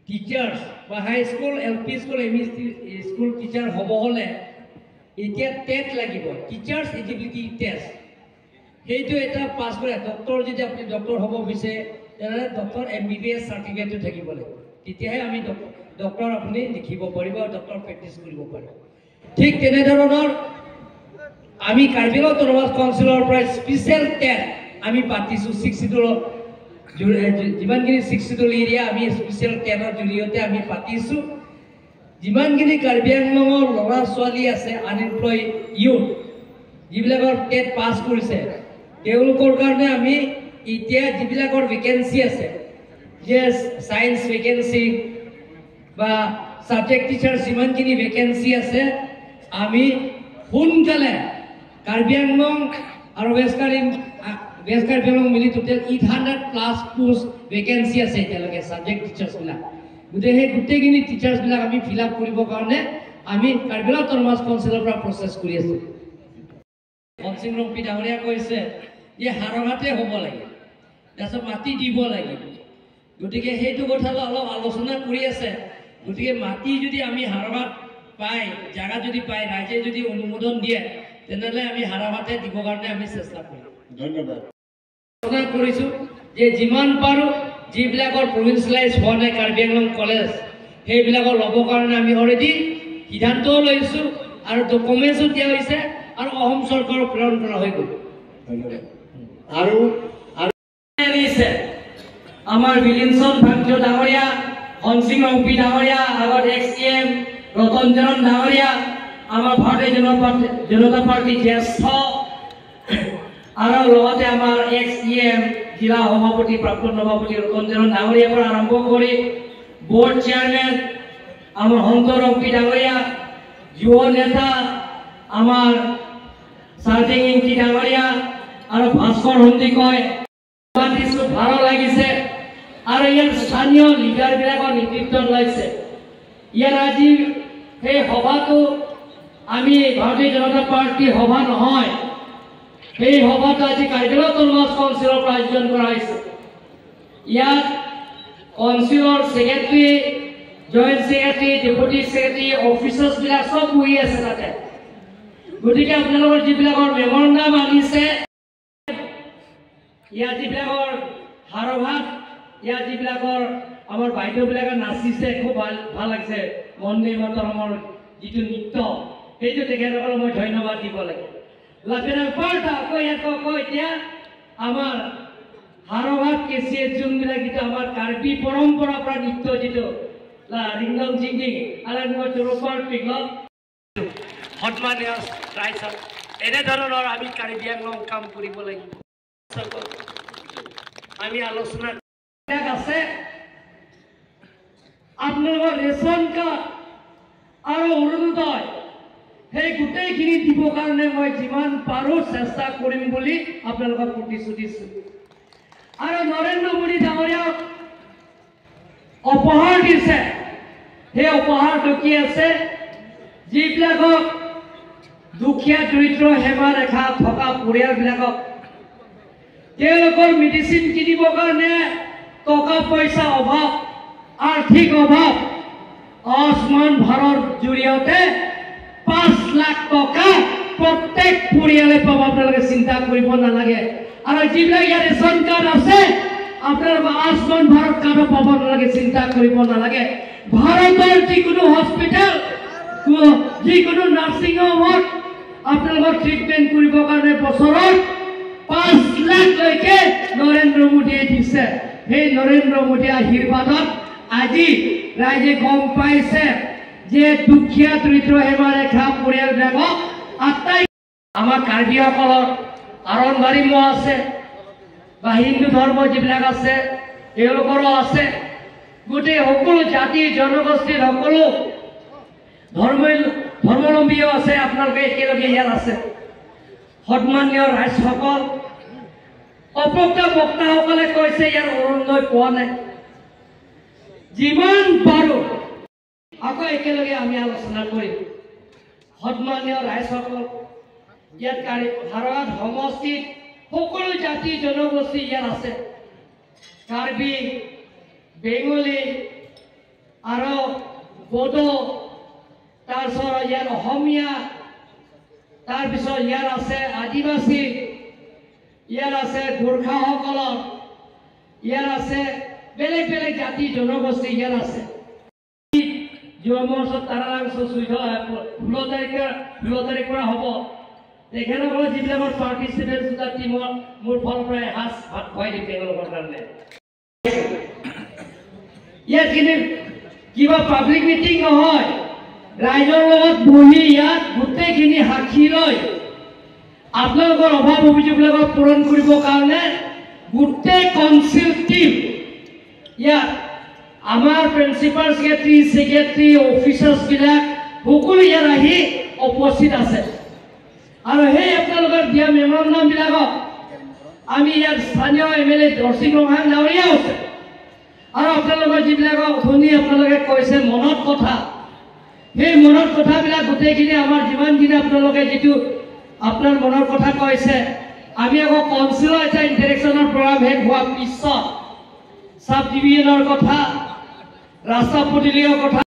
Teachers বা high school, LP school, ME school teacher হ'ব হ'লে এতিয়া টেট লাগিব, টিচাৰ্ছ এলিজিবিলিটি টেষ্ট। সেইটো এটা পাছ কৰে। ডক্টৰ, যদি আপুনি ডক্টৰ হ'ব বিচাৰে, তেনেহ'লে ডক্টৰ এমবিবিএছ চাৰ্টিফিকেটটো থাকিব লাগিব, তেতিয়াহে আমি ডক্টৰ আপুনি লিখিব পাৰিব আৰু ডক্টৰ প্ৰেক্টিচ কৰিব পাৰিব। ঠিক তেনেধৰণৰ আমি কাৰ্বি আংলং অট'নমাছ কাউন্সিলৰ পৰা স্পেচিয়েল টেট আমি পাতিছোঁ। ছিক্স চিডিউলৰ যিমানখিনি ছিক্স চিডিউল এৰিয়া, আমি স্পেচিয়েল টেটৰ জৰিয়তে আমি পাতিছোঁ। যিমানখিনি কাৰ্বি আংলঙৰ ল'ৰা ছোৱালী আছে, আনএমপ্লয় ইউথ, যিবিলাকৰ টেট পাছ কৰিছে, তেওঁলোকৰ কাৰণে আমি এতিয়া যিবিলাকৰ ভেকেঞ্চি আছে, যে ছায়েন্স ভেকেঞ্চি বা ছাবজেক্ট টিচাৰ যিমানখিনি ভেকেঞ্চি আছে, আমি সোনকালে কাৰ্বি আংলং আৰু ৱেষ্ট কাৰ্বি আংলং মিলি total 800 plus post vacancy আছে এতিয়ালৈকে ছাবজেক্ট টিচাৰ্ছবিলাক। গতিকে সেই গোটেইখিনি টিচাৰ্ছবিলাক আমি ফিল আপ কৰিবৰ কাৰণে আমি কাৰ্বি আংলং অট'নমাছ কাউন্সিলৰ পৰা প্ৰচেছ কৰি আছোঁ। ধনসিং ৰংপি ডাঙৰীয়া কৈছে যে হাৰঘাটে হ'ব লাগে, তাৰপিছত মাটি দিব লাগিব। গতিকে সেইটো কথা অলপ আলোচনা কৰি আছে। গতিকে মাটি যদি আমি হাৰঘাট পাই, জাগা যদি পাই, ৰাইজে যদি অনুমোদন দিয়ে, তেনেহ'লে আমি হাৰঘাটে দিবৰ কাৰণে আমি চেষ্টা কৰিম। ধন্যবাদ। আলোচনা কৰিছোঁ যে যিমান পাৰোঁ যিবিলাকৰ প্ৰভিঞ্চিয়েলাইজ হোৱা নাই কাৰ্বি আংলং কলেজ, সেইবিলাকৰ ল'বৰ কাৰণে আমি অলৰেডি সিদ্ধান্তও লৈছোঁ আৰু ডকুমেণ্টছো দিয়া হৈছে আৰু অসম চৰকাৰক প্ৰেৰণ কৰা হৈ গ'ল। ধন্যবাদ। আৰু আৰু আনিছে আমাৰ বিলিনচন ভাগ্য ডাঙৰীয়া, ধনসিং ৰংপি ডাঙৰীয়া, আগত এক্স ই এম ৰতন জনন ডাঙৰীয়া, আমাৰ ভাৰতীয় জনতা পাৰ্টীৰ জ্যেষ্ঠ আৰু লগতে আমাৰ এক্স ই এম জিলা সভাপতি, প্ৰাক্তন সভাপতি ৰতন জনন ডাঙৰীয়াৰ পৰা আৰম্ভ কৰি বৰ্ড চেয়াৰমেন আমাৰ সন্ত ৰংপি ডাঙৰীয়া, যুৱ নেতা আমাৰ চাৰ্জিং ইংতি ডাঙৰীয়া আৰু ভাস্কৰ সন্দিকৈ দিছোঁ। ভাল লাগিছে আৰু ইয়াৰ স্থানীয় লিডাৰবিলাকৰ নেতৃত্ব লৈছে। ইয়াৰ আজি সেই সভাটো আমি ভাৰতীয় জনতা পাৰ্টীৰ সভা নহয়, সেই সভাটো আজি কাৰ্বি আংলং অট'নমাছ কাউন্সিলৰ পৰা আয়োজন কৰা হৈছে। ইয়াত কাউন্সিলৰ secretary, joint secretary, deputy secretary, অফিচাৰ্ছবিলাক চব বহি আছে তাতে। গতিকে আপোনালোকৰ যিবিলাকৰ মেমৰেণ্ডাম আনিছে, ইয়াত যিবিলাকৰ হাৰভাত, ইয়াত যিবিলাকৰ আমাৰ বাইদেউবিলাকে নাচিছে, খুব ভাল ভাল লাগিছে। বন্দে মাতৰমৰ যিটো নৃত্য, সেইটো তেখেতসকলক মই ধন্যবাদ দিব লাগে। লাফেনাং পাৰ্ট আকৌ ইয়াত আকৌ এতিয়া আমাৰ হাৰভাত কেচিয়ে যোনবিলাক যিটো আমাৰ কাৰ্বি পৰম্পৰাৰ পৰা নৃত্য, যিটো ৰিংদং জিংজিং আৰু চোৰপাৰ পিকলক। সন্মানীয় ৰাইজ, এনেধৰণৰ আমি কাৰ্বি আংলং কাম কৰিব লাগিব। আমি আলোচনা আছে। আপোনালোকৰ ৰেচন কাৰ্ড আৰু অৰুণোদয়, সেই গোটেইখিনি দিবৰ কাৰণে মই যিমান পাৰোঁ চেষ্টা কৰিম বুলি আপোনালোকক প্ৰতিশ্ৰুতি দিছোঁ। আৰু নৰেন্দ্ৰ মোদী ডাঙৰীয়াক উপহাৰ দিছে, সেই উপহাৰটো কি আছে? যিবিলাকক দুখীয়া দৰিদ্ৰ সীমা ৰেখা থকা পৰিয়ালবিলাকক, তেওঁলোকৰ মেডিচিন কিনিবৰ কাৰণে টকা পইচা অভাৱ, আৰ্থিক অভাৱ, আয়ুষ্মান ভাৰত জৰিয়তে 5 লাখ টকা প্ৰত্যেক পৰিয়ালে পাব। আপোনালোকে চিন্তা কৰিব নালাগে। আৰু যিবিলাক ইয়াত ৰেচন কাৰ্ড আছে, আপোনালোকে আয়ুষ্মান ভাৰত কাৰ্ডো পাব নালাগে, চিন্তা কৰিব নালাগে। ভাৰতৰ যিকোনো হস্পিটেল, যিকোনো নাৰ্ছিং হোমত আপোনালোকৰ ট্ৰিটমেণ্ট কৰিবৰ কাৰণে বছৰত 5 লাখলৈকে নৰেন্দ্ৰ মোদীয়ে দিছে। সেই নৰেন্দ্ৰ মোদীৰ আশীৰ্বাদত আজি ৰাইজে গম পাইছে যে দুখীয়া দৰিদ্ৰ সীমাৰেখা পৰিয়ালবিলাকক আটাই আমাৰ কাৰ্বিসকলৰ আৰণবাৰী আছে বা হিন্দু ধৰ্ম যিবিলাক আছে তেওঁলোকৰো আছে। গোটেই সকলো জাতি জনগোষ্ঠীৰ সকলো ধৰ্মাৱলম্বীও আছে, আপোনালোকে একেলগে ইয়াত আছে। সন্মানীয় ৰাইজসকল, অপক্তা বক্তাসকলে কৈছে ইয়াৰ অৰুণোদয় পোৱা নাই। যিমান পাৰোঁ আকৌ একেলগে আমি আলোচনা কৰিম। সন্মানীয় ৰাইজসকল, ইয়াত ভাৰত সমষ্টিত সকলো জাতি জনগোষ্ঠী ইয়াত আছে। কাৰ্বি, বেংগলী, আৰু বড়ো, তাৰপিছত ইয়াৰ অসমীয়া, তাৰপিছত ইয়াৰ আছে আদিবাসী, ইয়াৰ আছে গোৰ্খাসকলৰ, ইয়াৰ আছে বেলেগ বেলেগ জাতি জনগোষ্ঠী ইয়াৰ আছে। যোৱা মহোৎসৱ তাৰালাংছ 16 তাৰিখৰ পৰা হ'ব। তেখেতসকলে যিবিলাকৰ পাৰ্টিচিপেণ্ট দুটা টীমৰ মোৰ ফালৰ পৰা এসাঁজ ভাত খুৱাই দিম তেওঁলোকৰ কাৰণে। ইয়াত কিন্তু কিবা পাব্লিক মিটিং নহয়, ৰাইজৰ লগত বহি ইয়াত গোটেইখিনি সাক্ষী লৈ আপোনালোকৰ অভাৱ অভিযোগবিলাকক পূৰণ কৰিবৰ কাৰণে গোটেই কাউন্সিল টীম ইয়াত আমাৰ প্ৰিন্সিপাল ছেক্ৰেটাৰী, ছেক্ৰেটাৰী, অফিচাৰ্ছবিলাক সকলো ইয়াত আহি উপস্থিত আছে। আৰু সেই আপোনালোকৰ দিয়া মেমৰেণ্ডামবিলাকক আমি ইয়াত স্থানীয় এম.এল.এ. দৰ্শী ৰংহাং ডাঙৰীয়াও আছে। আৰু আপোনালোকৰ যিবিলাকক অথনি আপোনালোকে কৈছে মনত কথা, সেই মনত কথাবিলাক গোটেইখিনি আমাৰ যিমানখিনি আপোনালোকে যিটো আপোনাৰ মনৰ কথা কৈছে, আমি আকৌ কাউন্সিলৰ এটা ইণ্টাৰেকশ্যনৰ প্ৰগ্ৰাম শেষ হোৱাৰ পিছত চাব ডিভিজনৰ কথা, ৰাস্তা পদূলিৰ কথা।